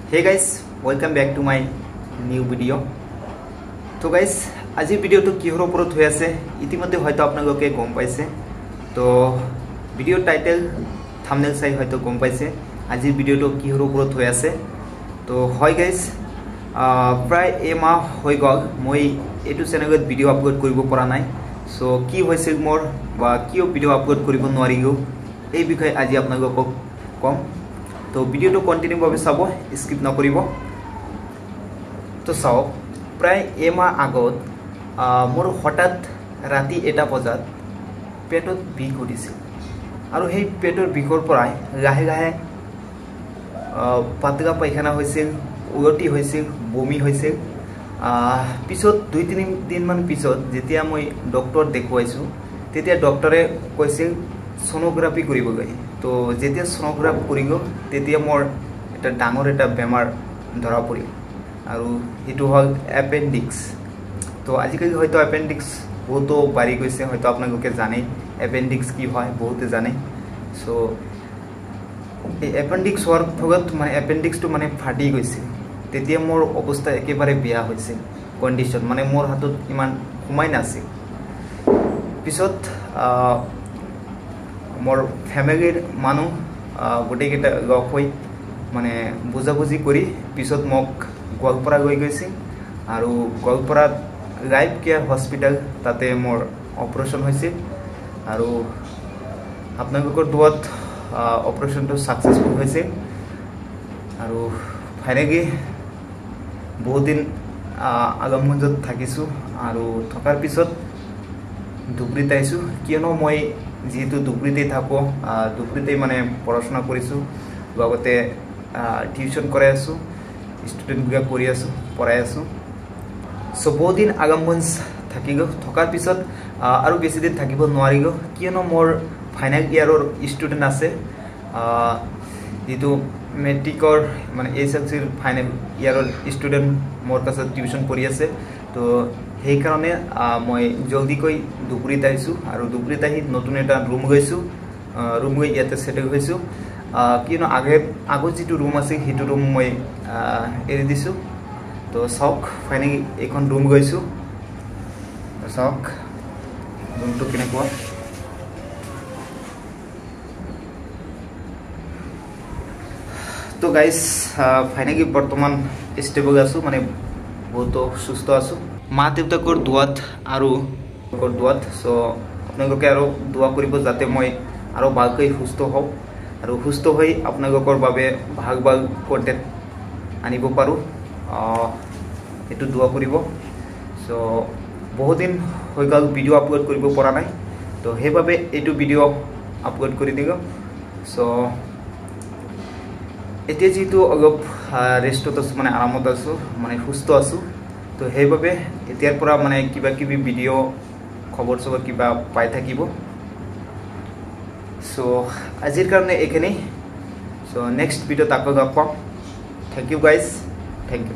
Hey guys, welcome back to my new video. তো guys, আজিৰ ভিডিঅ'টো কিহৰ ওপৰত হৈ আছে ইতিমধ্যে হয়তো আপোনালোকে গম পাইছে। তো ভিডিঅ'ৰ টাইটেল থাম্বনেইল চাই হয়তো গম পাইছে আজিৰ ভিডিঅ'টো কিহৰ ওপৰত হৈ আছে। তো হয় গাইজ, প্ৰায় এমাহ হৈ গ'ল মই এইটো চেনেলত ভিডিঅ' আপলোড কৰিব পৰা নাই। চ' কি হৈছিল মোৰ বা কিয় ভিডিঅ' আপলোড কৰিব নোৱাৰিলোঁ এই বিষয়ে আজি আপোনালোকক ক'ম। তো ভিডিঅ'টো কণ্টিনিউভাৱে চাব, স্কিপ নকৰিব। তো চাওক, প্ৰায় এমাহ আগত মোৰ হঠাৎ ৰাতি 1 বজাত পেটত বিষ উঠিছিল আৰু সেই পেটৰ বিষৰ পৰাই লাহে লাহে পাতলা পায়খানা হৈছিল, উলটি হৈছিল, বমি হৈছিল। পিছত 2-3 দিনমান পিছত যেতিয়া মই ডক্টৰ দেখুৱাইছোঁ তেতিয়া ডক্টৰে কৈছিল ছ'ন'গ্ৰাফি কৰিবলৈ। তো যেতিয়া ছ'ন'গ্ৰাফ কৰিলোঁ তেতিয়া মোৰ এটা ডাঙৰ এটা বেমাৰ ধৰা পৰিল আৰু সেইটো হ'ল এপেণ্ডিক্স। তো আজিকালি হয়তো এপেণ্ডিক্স বহুতো বাঢ়ি গৈছে, হয়তো আপোনালোকে জানে এপেণ্ডিক্স কি হয়, বহুতে জানে। চ' এই এপেণ্ডিক্স হোৱাৰ ফলত মানে এপেণ্ডিক্সটো মানে ফাটি গৈছিল। তেতিয়া মোৰ অৱস্থা একেবাৰে বেয়া হৈছিল, কণ্ডিশ্যন মানে মোৰ হাতত ইমান সোমাই নাছিল। পিছত মোৰ ফেমিলিৰ মানুহ গোটেইকেইটা লগ হৈ মানে বুজাবুজি কৰি পিছত মোক গোৱালপাৰা লৈ গৈছিল আৰু গোৱালপাৰাত লাইফ কেয়াৰ হস্পিটেল তাতে মোৰ অপাৰেশ্যন হৈছিল আৰু আপোনালোকৰ দোৱাত অপাৰেশ্যনটো ছাকচেছফুল হৈছিল। আৰু ফাইনেলি বহুদিন আলমগঞ্জত থাকিছোঁ আৰু থকাৰ পিছত ধুবুৰীত আহিছোঁ। কিয়নো মই যিহেতু ধুবুৰীতেই থাকোঁ, ধুবুৰীতেই মানে পঢ়া শুনা কৰিছোঁ, লগতে টিউশ্যন কৰাই আছোঁ, ষ্টুডেণ্টবিলাক কৰি আছোঁ, পঢ়াই আছোঁ। চ' বহুদিন আলমগঞ্জ থাকিলোঁ। থকাৰ পিছত আৰু বেছিদিন থাকিব নোৱাৰিলোঁ, কিয়নো মোৰ ফাইনেল ইয়াৰৰ ষ্টুডেণ্ট আছে, যিটো মেট্ৰিকৰ মানে এইচ এল চিৰ ফাইনেল ইয়াৰৰ ষ্টুডেণ্ট মোৰ কাছত টিউশ্যন পঢ়ি আছে। তো সেইকাৰণে মই জলদিকৈ ধুবুৰীত আহিছোঁ আৰু ধুবুৰীত আহি নতুন এটা ৰুম গৈছোঁ, ৰুম গৈ ইয়াতে ছেটেল হৈছোঁ। কিয়নো আগত যিটো ৰুম আছিল সেইটো ৰুম মই এৰি দিছোঁ। তো চাওক, ফাইনেলি এইখন ৰুম গৈছোঁ, চাওক ৰুমটো কেনেকুৱা। তো গাইজ, ফাইনেলি বৰ্তমান ষ্টেবল আছোঁ, মানে বহুতো সুস্থ আছোঁ মা দেউতাকৰ দোৱাত আৰু দোৱাত। চ' আপোনালোকে আৰু দোৱা কৰিব যাতে মই আৰু ভালকৈ সুস্থ হওঁ আৰু সুস্থ হৈ আপোনালোকৰ বাবে ভাল ভাল কণ্টেণ্ট আনিব পাৰোঁ, সেইটো দোৱা কৰিব। চ' বহুদিন হৈ গ'ল ভিডিঅ' আপলোড কৰিব পৰা নাই, তো সেইবাবে এইটো ভিডিঅ' আপলোড কৰি দিলোঁ। চ' এতিয়া যিহেতু অলপ ৰেষ্টত আছোঁ, মানে আৰামত আছোঁ, মানে সুস্থ আছোঁ, তো সেইবাবে এতিয়াৰ পৰা মানে কিবা কিবি ভিডিঅ' খবৰ চবৰ কিবা পাই থাকিব। চ' আজিৰ কাৰণে এইখিনি। চ' নেক্সট ভিডিঅ'ত আকৌ লগ পাম। Thank you guys, thank you.